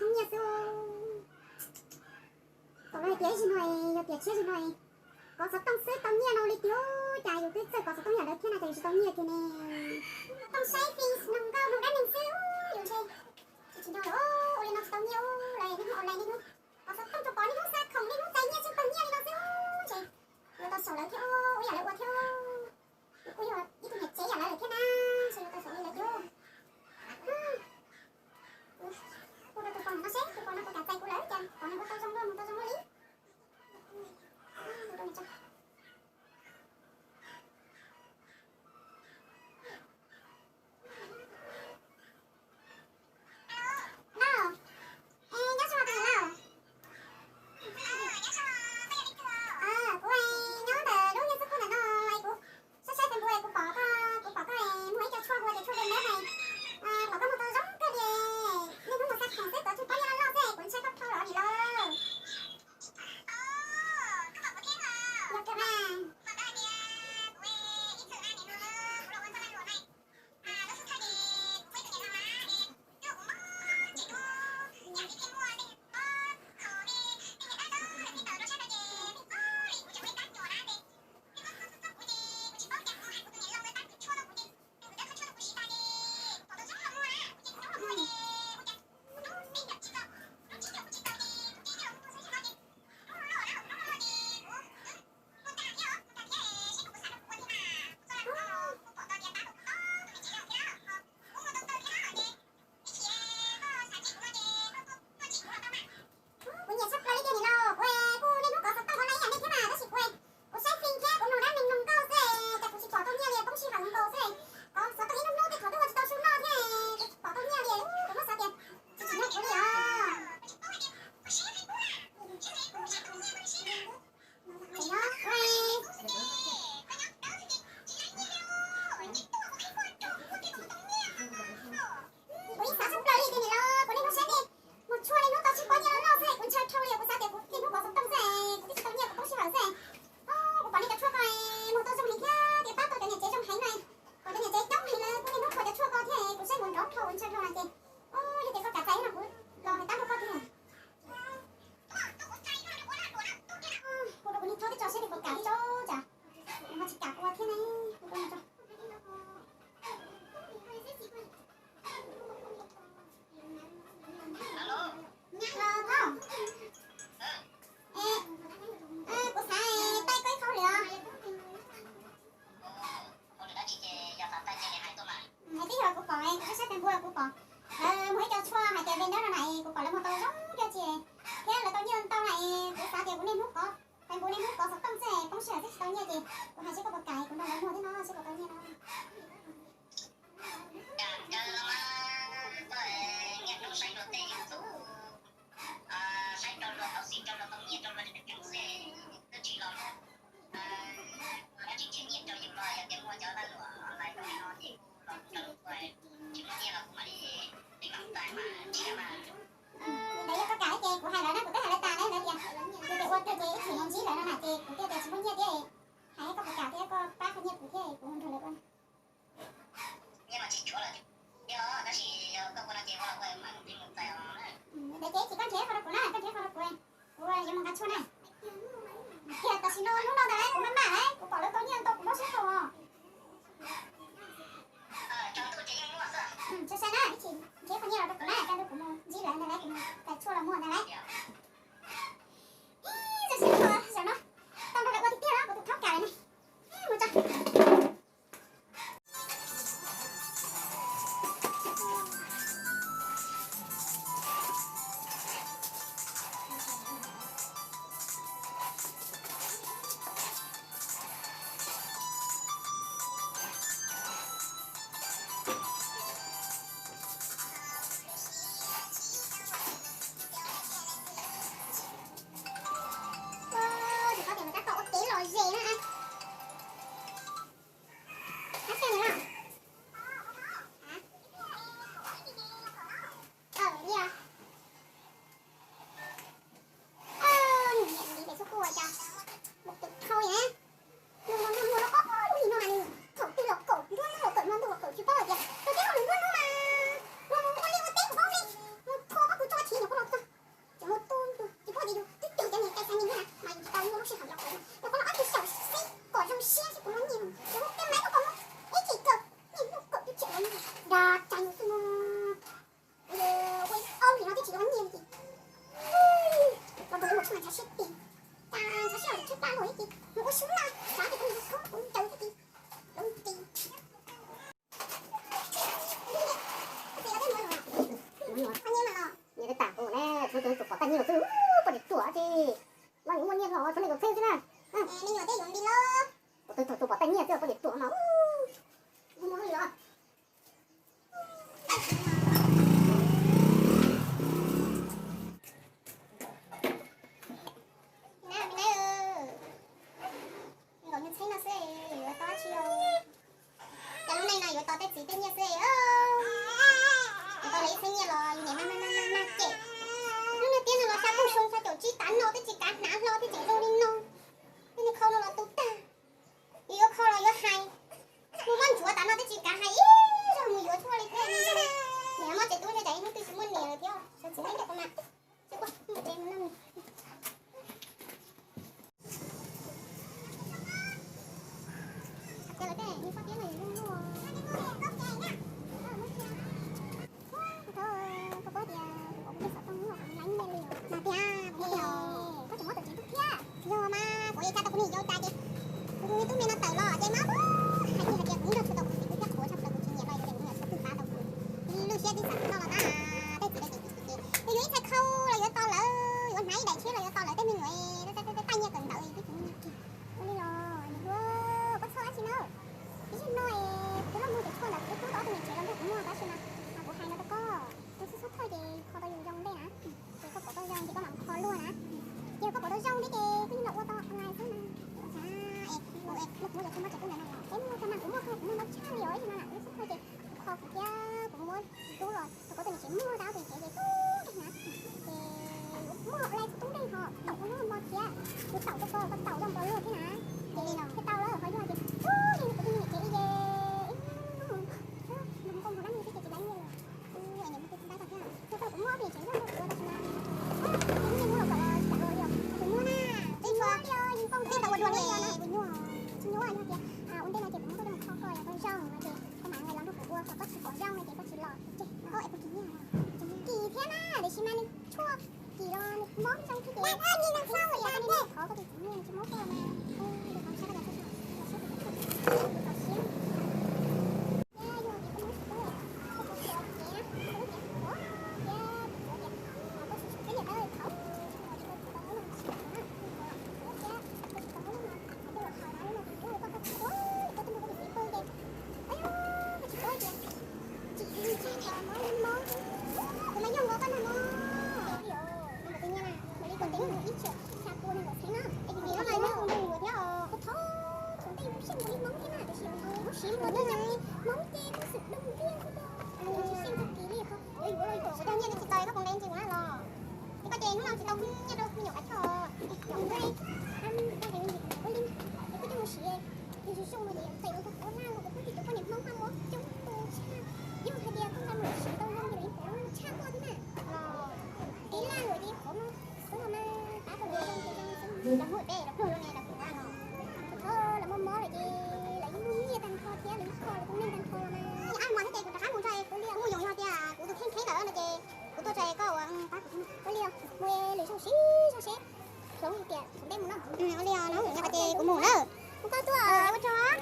Nyiaj xwb. Thaum no tias ib zaug no, yog tias tshiab zaug no, kov xov tooj xwb tau nyiaj no li tiag, cas yus twb txawj kov xov tooj yam ntawd thiab na cas yus tsis tau nyiaj kiag ne. Tooj saib Face no nkauj no dab neeg xwb, yus ntshe tsis tsis no lawm, ua li no tsis tau nyiaj lawm, niaj hnub online niaj hnub kov xov tooj rau pom niaj hnub xa khoom niaj hnub txais nyiaj tsis tau nyiaj li no xwb, ntshe yuav tau xyaum lawv thiab, ua yam lawv ua thiab. Kuv kuj yog ib tug niam tsev yam lawv lawm thiab na, ntshe yuav tau xyaum li lawv thiab. Kuv rau tus pog no seb tus pog no puas kam txais kuv lawm cas pog no ua tau zoo luaj mus tau zoo luaj li. Lauj, nyob zoo tus niam lauj. Kuv nyob ntawm lub niag xub pwg ntawm no, kuv saib saib Facebook kuv pom koj, kuv pom koj muag ib co tshuaj hu tias tshuaj Venus na, pom koj muag tau zoo kawg li. Niaj hnub mus xa khoom xwb tod tsis paub nyiaj loj loj xwb, kuv ntshai koj dhau los niam lauj. Yog kawg mas. Kuv nyiam tshaj plaws li tiag niam lauj, kuv kuj niaj hnub kov xov tooj online ib yam nej thiab mas tab sis kuv, kuv saib Face thiab kuv mloog dab neeg mloog nkauj xwb cas kuv tsis pom tau nyiaj li, poob sij hawm nkaus xwb. Kov xov tooj ib hnub hnub tej thaum twb ua tsis tau su noj thiab, tsis pom tau nyiaj li, kuv muab xav tias tsis tsim nyog kuv li os. Kuv yeej xav tshaj plaws li tiag niam lauj, kuv niaj hnub saib nej muag tshuaj niaj hnub tau tsis paub nyiaj loj loj xwb, kuv ntshai dhau li, kuv xav tias kuv niaj hnub kov xov tooj xwb, kuv twb tsis tau nyiaj kuv poob sij hawm xwb. Kuv pom nej cov tshuaj ko muag tau zoo heev thiab tias pab tau cov niam tsev zoo heev na, kom cov niam tsev coob heev lawm kuv niaj hnub kho cov tshuaj ko thiab kuv saib mus nrov dhau kuv ntshai dhau na ces, yog tias koj kam txais no kuv los hais tab rau koj tiag. Kuv rau kuv niag thaub twb tso siab tias puas kam tso tsam ho tsis kam ua thiab ne. Los thaub, kuv xav taij koj ib qho lwm os. Hais twb yog kuv pom, kuv saib saib Facebook kuv pom lawv muag ib co tshuaj hais tias Venus no na, kuv pom lawv muag tau zoo kawg ces thiab lawv tau nyiaj ntau na, kuv xav tias kuv niaj hnub kov, Facebook niaj hnub kov xov tooj xwb poob sij hawm xwb tsis tau nyiaj ces kuv hais seb koj puas kam kuv nrog lawv muag thiab no seb puas tau nyiaj no. Cas caw los mas, koj niaj hnub saib luag tej YouTube, saib rau luag tau xim rau luag tau nyiaj rau luag tseem ceeb xwb, twb tsis los mus, dab tsi nrhiav nyiaj rau yus los yog tias muaj cov vaj luam online rau no ces kuv los rau kuv tsis muaj nyiaj los kuv mam li, li mam txais mas nrhiav mas. Ntawd yog koj kam ces kuv hais lawv na, kuv twb hais lawv tas na, lawv tias yog tias ua kawg ces ib chim los ntsib lawv no na ces kuv thiaj tias tsis muaj nyiaj thiab, hais koj puas kam thiab koj pab qhia nyiaj kuv thiab kuv nrog lawv ua. Ntawd ces ib chim koj nrhiav qhov rau kuv na, koj nrhiav qhov rau kuv, kuv yuav mus nqa tshuaj na. Tiag tam sim no hnub no ntag lauj, kuv maj maj lauj, kuv pom lawv tau nyiaj ntau kuv mob siab kawg os. Sai sai na, ib chim nrhiav qhov nyiaj los rau kuv na, kaj ntug kuv mus ntsib lawv ntag lauj, kuv mus txais tshuaj los muag ntag lauj. Ib, zoo siab kawg zaum no tau nrog lawv ua tiag tiag lauj, kuv tus khaub kam lawm ne. Mus tso. Poj niam tuam ces los yuav muaj nyiaj los txog nees nkaum txheeb xwb na. Me nyuam thiaj yuav nti los. Tus pom tais nyiaj xwb poj niam tuam mas. Muaj li los. Nees nkaum nyuag txheeb no xwb yuav tau dab tsi os? Cas lub neej no yuav tau tej txiv tej nyiaj xwb. Yuav tau lawv ib txheeb nyiaj los yus niam maj maj maj maj cem. Lub niag tiab no los xya puj xyoo xya caum tsib tav no twb tsis kav hnav hlo thiaj tseem zoo li no. Tej niag khau no los tu tag. Yus yuav khau los yuav hais, mus muab ntsuav tas no twb tsis kav hais ib zaug mus yuav tshuaj li thiab. Niam muab tsev tub ntshe tsam ib hnub twg tsis muaj niam lawm thiab. Xyov txiv neej cov ko mas. Koj paub tias kuv pom kuv tej xov tooj hnub no kuv leej nyiaj li os. Mas tiag, kuv tias koj tseem muab tus txiv tub thiab. Yog mas kuv yeej tsa tau kuv niag yau cas ces kuv tus me tub me no tawm los ces mas hais tias hais tias kuv nrog tshua tau kuv txiv tub thiab qhuav tshaj plaws kuv tsis nyiam los yuav tias kuv niam txhob twg pab tau kuv. Lub siab tib xav no los tab tej txiv lawv ces txiv ces yus yuav ib txhais khau los yuav tau lawv, yuav hnav ib daim tshiab los yuav tau lawv tej me nyuam, tej nyiaj kawm ntawv twb tsis muaj nyiaj kiag. Ua li los niam hluas, koj txhob dab tsi na. Ib zaug no es kuv loj mus ces tshuaj ntawm kuv lub tub tau ob tug niam tsev los nrog kuv muag tab sis mas kuv hais no rau koj, tus xub xub thawj ces kho tau yus zoo ntej na. Ces koj pom tau zoo ces koj mam kho luag na. Ces koj pom tau zoo thiab ces koj yeej los ua tau online xwb na. Los kuv muaj cov tshuaj mob tsev tub ntawd no los peb muag tag mas kuv muaj kho kuv muaj mob tshaj li os, ib zaug no na kuv lub xub thawj ces kuv kho kuv thiab kuv muab tub los rau koj tus niam tsev muag tau tus niam tsev ces tub nkeeg na. Ces muaj online tub nkeeg ho tau ua luag mo thiab, kuv tau rau koj, koj tau zoo rau luag thiab na. Ces li no thiaj tau lawm ho yog tias tub nkeeg kuv tus niam tsev li ces ib hnub nws mus koj mus dab nyiaj xwb ces tsis dab nyiaj li. Kuv muab tus niam tsev nrog rau kuv ua tab sis mas kuv muab los kom los tsis kam los li os. Kuv muab na, tsis muab li os, yeej poob tsis tau ua dua li os, kuv nyuaj. Tsis nyuaj yog tias ua ntej no ces kuv muab koj coj mus kho koj yog koj zoo no ces koj mam li los nrog kuv ua, ho koj tsis pom zoo no ces koj tsis los ces es kuv kis nyiaj no. Kis thiab na, tiam sis mas nws tshuaj kis los nws mob zoo thiab ces nws qhov koj tus txiv nyiaj nws tsis mob koj mas. Thiab yog tias koj muab tsis tau, koj tsuav ces koj lub cev qhuav thiab tsuav tias koj tsis tshua peb niam tab thaum tsis tau txiv tau muab no tsis tau na, tsuav thiab koj tsis tau muab no, koj los haus na, lub no kuv yuav koj koj tsis tau, koj tuaj nrog koj tus txiv pw ces, koj tsis tau tias tsis tsis tsis mob mob, kuv mas yog nkaus koj nag mob. Li os, no kuv tus nyiaj na, kuv li kuv tev ib txhiab xya pua nees nkaum txheeb na, es kuv tus nyiaj no ua ntu thiab os, kuv thov thaum ntej kuv xyeej nkaus li Hmoob thiab na, tiam sis kuv siv nkaus li Hmoob ces kuv xwm doog tiag xwb, kuv tsis xyeej txog kis li ho. Kuv yuav los yuav kuv tau nyiaj twb tsis tau koj puas nqe ntsis kuv na los. Ces koj ces hnub no tsis tau nyiaj rau me nyuam kav choj, es kuv ua li, es koj coj mus siv, yus zoo zoo no ces txawm yuav tau qhov laj los kuv pheej tus poj niam Hmoob Hmoob muab coob tus tshaj, yog hais tias koj nqa mus siv tau zoo ces lawv yuav pom tshaj koj thiab na. Kev laj luam ces qhov no xwb los mas pab tau zoo zoo xwb. Los muaj peb los pluag zoo ne los kuv no. Kuv thov los mob mob lawm ces lawv yeej muaj nyiaj tag nrho thiab lawv yeej kho lawv tus neej tag nrho los mas. Ab mas thiab ces kuv rov qab mus tso kuv li mus yoos yog tias kuv tus kheej kheeb lawm no ces kuv tuaj tso koj ua pab kuv thiab. Ua li os, mus lwm zaug sib zog seb hloov tias thaum ntej mus no. Ua li os, no ces kuv mus na. Ua koj tuaj ua tsaug.